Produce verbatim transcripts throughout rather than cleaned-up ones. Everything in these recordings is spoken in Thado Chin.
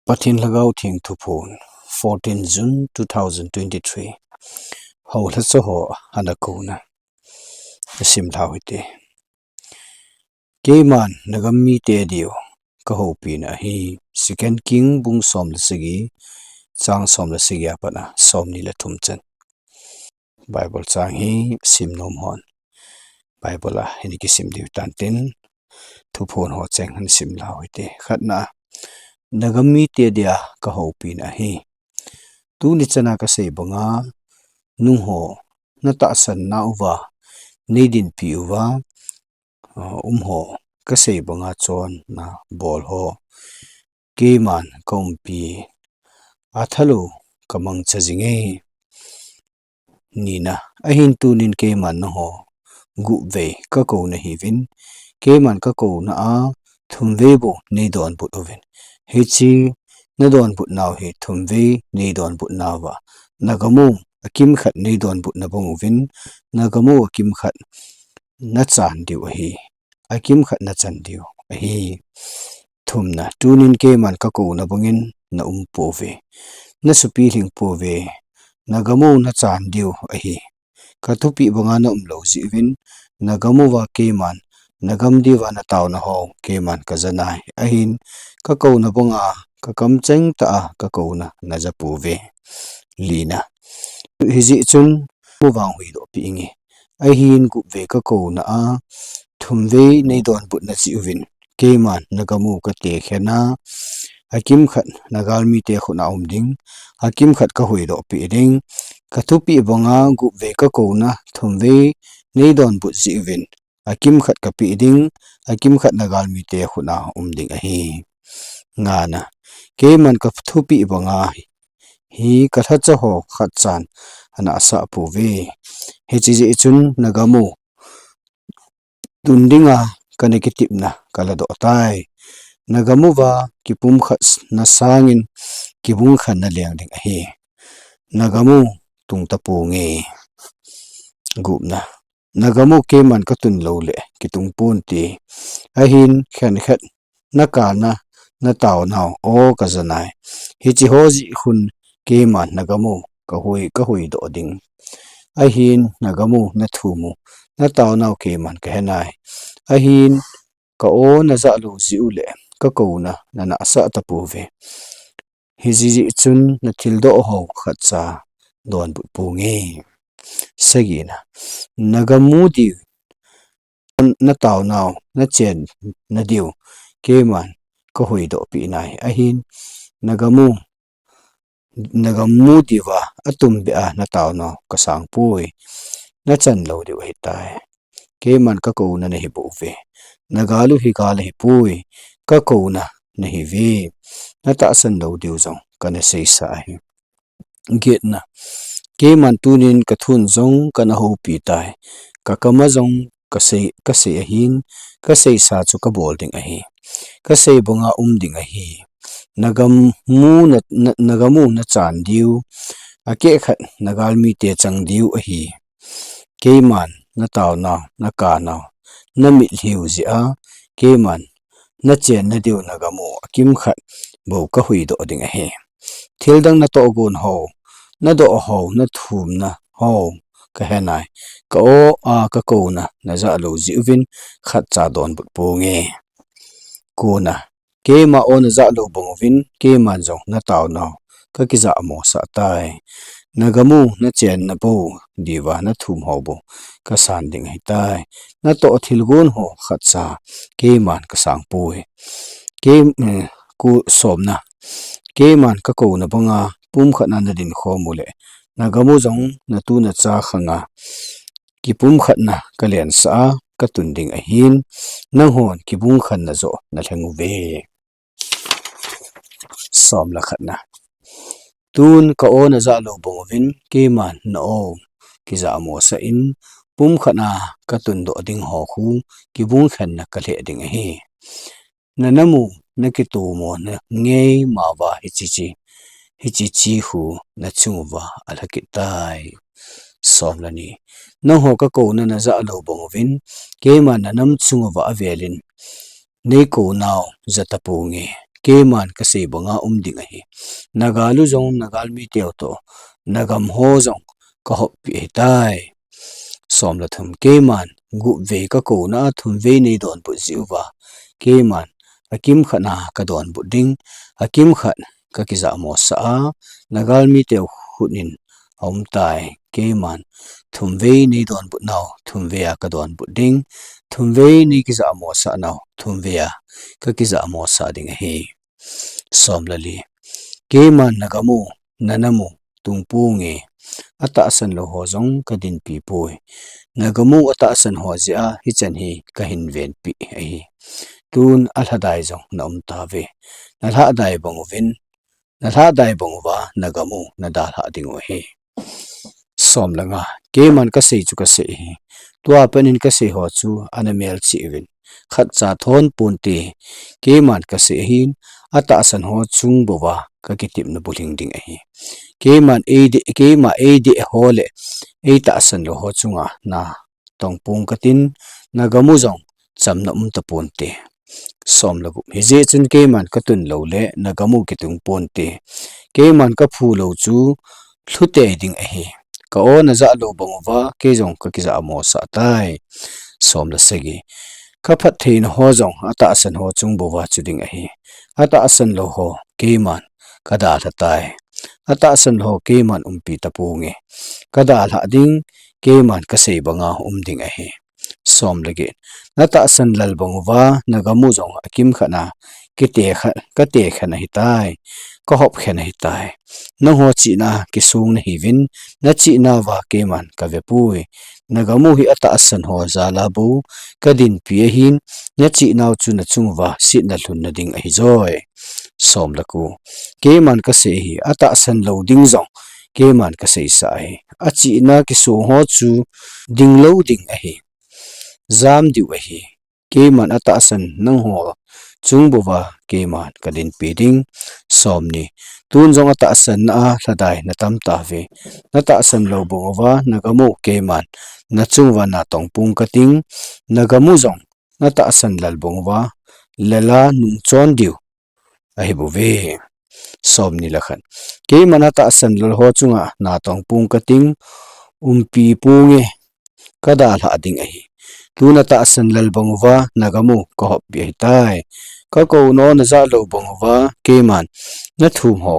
Pathen Lhagao Theng Thuphon, fourteen June two thousand twenty-three. Houlhacha ho ana kouna. Asim lhau hite. Keiman nagam mite diu kahoupina ahi. Second King bung som le sagi, chang som le sagi apat a som ni le thum chan. Bible chang hi sim nom hon Bible a hin kisim diu tantin, thuphon ho cheng hin sim lhau hite. Khatna, nagam mite dia kahoupina ahi. Tuni chana kasei banga, nungho natahsan nauva, neidinpi uva, uh, umho kasei banga chonna bol ho. Keiman kaumpi, athalou kamangcha jinge. Nina, ahin tunin keiman nangho gup vei kakouna hiuvin, keiman kakouna a thum vei bou neidonbut uvin. Hiche nadonbut nau hi thum vei neidonbut nauva, nagam u akimkhat neidonbut nabang uvin, nagam u akimkhat nachan diu ahi. Akimkhat nachan diu ahi. Thumna, tunin keiman kakouna bangin naum pouve. Nasupi lhing pouve. Nagam u nachan diu ahi. Kathupeh banga naum lou jeh uvin, nagam uva keiman, nagam diuva nataona ho keiman kajanai. Ahin, kakouna banga kakamcheng tah a kakouna naja pouve. Lina, hijeh chun, mu vang huidoh peh inge. Ahin, gup vei kakouna a, thum vei neidonbut najeh uvin, keiman nagam u katekhen a, akimkhat nagalmite khut a um ding, akimkhat kahuidoh peh ding. Kathupeh banga gup vei kakouna, thum vei neidonbut jeh uvin, akimkhat kapeh ding, akimkhat nagalmite khut a um ding ahi. Ngana, keiman kathupeh banga hi kalhacha ho khatchan anahsah pouve. Hiche jeh chun nagam u tun dinga kana kitepna kaladoh tai. Nagam uva kipumkhatna sangin kibungkhenna leng ding ahi. Nagam u tung taponge. Gupna, nagam u keiman katun lou le kitung ponte. Ahin, khenkhat nakana, nataonau, o kajanai. Hiche ho jeh khun keiman nagam u kahui, kahuidoh ding. Ahin, nagam u nathum u, nataonau keiman kahenai. Ahin, ka-o najah lou jeh u le kakouna nanahsah tapouve. Hijeh chun nathildoh ho khatcha donbut ponge. Sagina, nagam u diu, nataonau, nachenna diu keiman kahuidoh peh nai. Ahin, nagam u, nagam u diuva atumbeh a nataonau kasang poi. Nachan lou diu ahitai. Keiman kakouna nahi bouve. Nagal u hi gal ahipoi. Kakouna nahiuve. Natahsan lou diu jong kana seisa ahi. Getna, keiman tunin kathun jong kana houpi tai. Kakam a jong kasei, kasei ahin, kaseisa chu kabol ding ahi. Kasei banga um ding ahi. Nagam u na, na, nagam u nachan diu, akehkhat nagalmite chang diu ahi. Keiman nataonau, nakanau, namitlhiu jeh a, keiman nachenna diu nagam u akimkhat bou kahuidoh ding ahi. Thildang natohgon ho, nadoh ho, nathumna ho kahenai. Ka-o a kakouna najah lou jeh uvin khatcha donbut ponge. Kona, keima o najah lou bang uvin, keiman jong nataonau kakijah mosah tai. Nagam u nachenna bou diuva nathum ho bou kasan ding ahitai. Natoh thilgon ho khatcha keiman kasang poi. Kei, eh, ku somna, keiman kakouna banga pumkhat a nadin khom u le, nagam u jong natu nacha khanga kipumkhatna kalensah a katun ding ahin, nanghon kibungkhenna joh nalheng uve. Som le khatna, tun ka-o najah lou bang uvin, keiman na-o kijah mosah in, pumkhat a katundoh ding ho khu kibungkhenna kalheh ding ahi. Nanam u nakitomo na ngeima uva hiche chi, hiche chi khu nachung uva alha kit tai. Som le ni, nangho kakouna najah lou bang uvin, keiman nanam chung uva avelin neikounau jataponge. keiman kasei banga um ding ahi. Nagal u jong nagal mite u toh, nagam ho jong kahoppi ahitai. Som le thum, keiman gup vei kakouna a thum vei neidonbut jeh uva, keiman akimkhat na kadonbut ding, akimkhat kakijah mosah a, nagal mite u khut in aumtai. Keiman thum vei neidonbut nau thum vei a kadonbut ding, thum vei neikijah mosah nau thum vei a kakijah mosah ding ahi. Som le li, keiman nagam u, nanam u tungponge, atahsan lou ho jong kadinpi poi. Nagam u atahsan ho jeh a hichan hi kahin venpi ahi. Tun alhadai jong naum tauve. Nalhadai bang uvin, nalhadai bang uva nagam u nadalhah ding u ahi. Som le nga, keiman kasei chu kasei ahi. Tua pat in kasei ho chu ana melchih uvin, khatcha thon ponte. Keiman kasei ahin, atahsan ho chung bou a kakitepna bulhing ding ahi. Keiman eidei, keima eidei ho le eitahsan lou ho chunga natong pong katin, nagam u jong chamna um taponte. Som le gup, hijeh chun keiman katun lou le nagam u kitung ponte. Keiman kaphu lou chu lhutei ding ahi. Ka-o najah lou bang uva kei jong kakijah mosah tai. Som le sagi, kaphattheina ho jong atahsan ho chung bou a chu ding ahi. Atahsan lou ho keiman kadalha tai. Atahsan lou ho keiman umpi taponge. Kadalhah ding, keiman kasei banga um ding ahi. Som le get, natahsan lal bang uva nagam u jong akimkhat na kite kha, kate khen ahitai, kahop khen ahitai. Nangho chihna kisong nahiuvin, nachihna uva keiman kavepoi. Nagam u hi atahsan ho jal a bou kadinpi ahin, nachihna u chu nachung uva setna lhunna ding ahijoi. Som le ko, keiman kasei ahi, atahsan lou ding jong keiman kaseisah ahi. Achihna kisong ho chu ding lou ding ahi. Jam diu ahi. Keiman atahsan nangho chung bou a keiman kadinpi ding. Som ni, tun jong atahsan na a lhadai natam tauve. Natahsan lou bang uva nagam u keiman nachung uva natong pong kating. Nagam u jong natahsan lal bang uva lal a nungchon diu ahi bouve. Som ni le khat, keiman atahsan lal ho chunga natong pong kating, umpi ponge, kadalhah ding ahi. Tun atahsan lal bang uva nagam u kahoppi ahitai. Kakouna u najah lou bang uva keiman nathum ho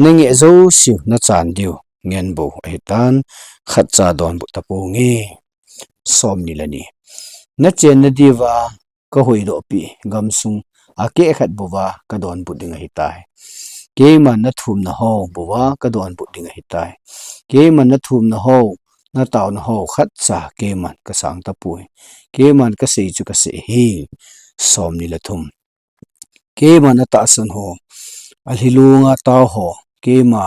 nangeh jouseu nachan diu ngen bou ahitan, khatcha donbut taponge. Som ni le ni, nachenna diuva kahoidoh peh gamsung akeh khat bou a kadonbut ding ahitai. Keiman nathumna ho bou a kadonbut ding ahitai. Keiman nathumna ho, nataona ho khatcha keiman kasang tapoi. Keiman kasei chu kasei ahi. Som ni le thum, keiman atahsan ho, alhilunga tao ho, keima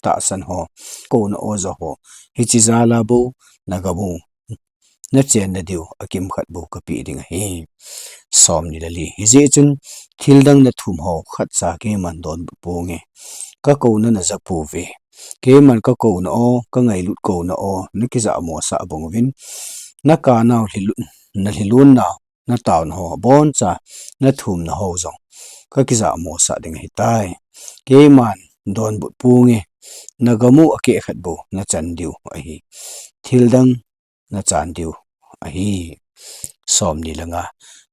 tahsan ho, kouna o ja ho, hiche jal a bou nagam u nachenna diu akimkhat bou kapeh ding ahi. Som ni le li, hijeh chun thil dang nathum ho khatcha keiman donbut ponge. Kakouna naja pouve. Keiman kakouna o, kangailut kouna o nakijah mosah bang uvin, nakanau lhilun, nalhilun nau, nataona ho aboncha, nathumna ho jong kakijah mosah ding ahitai. Keiman donbut ponge, nagam u akeh khat bou nachan diu ahi. Thil dang nachan diu ahi. Som ni le nga,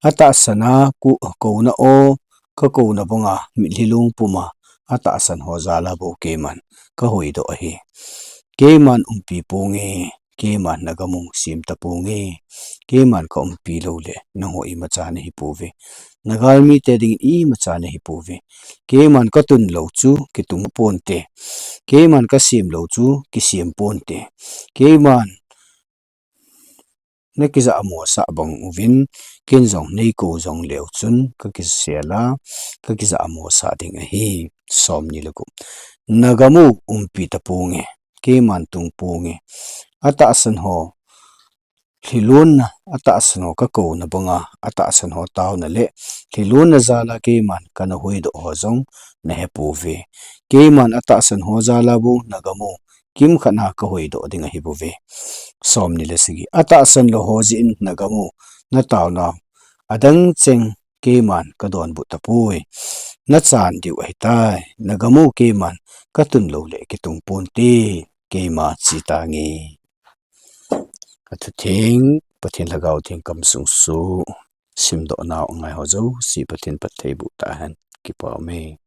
atahsan a ku, kouna o, kakouna banga mitlhi lungpum a atahsan ho jal a bou keiman kahoidoh ahi. Keiman umpi ponge, keiman nagam u sem taponge. Keiman kaumpi lou le nangho imacha nahi pouve. Nagalmite dingin imacha nahi pouve. Keiman katun lou chu kitung ponte. Keiman kasem lou chu kisem ponte. Keiman nakijah mosah bang uvin, ken jong neikou jong leu chun kakisel a, kakijah mosah ding ahi. Som ni le gup, nagam u umpi taponge, keiman tung ponge. Atahsan ho lhilunna, atahsan ho kakouna banga atahsan ho taona le lhilunna jal a keiman kana huhdoh ho jong nahe pouve. Keiman atahsan ho jal a bou nagam u kimkhat na kahuhdoh ding ahi bouve. Som ni le sagi, atahsan lou ho jeh in nagam u nataona u adang cheng keiman kadonbut tapoi. Nachan diu ahitai, nagam u keiman katun lou le kitung ponte, keima chi tange. Athutheng, Pathen Lhagao Theng kamsung su, simdoh nau angai ho jouse Pathen phatthei boh tahen, kipa ume.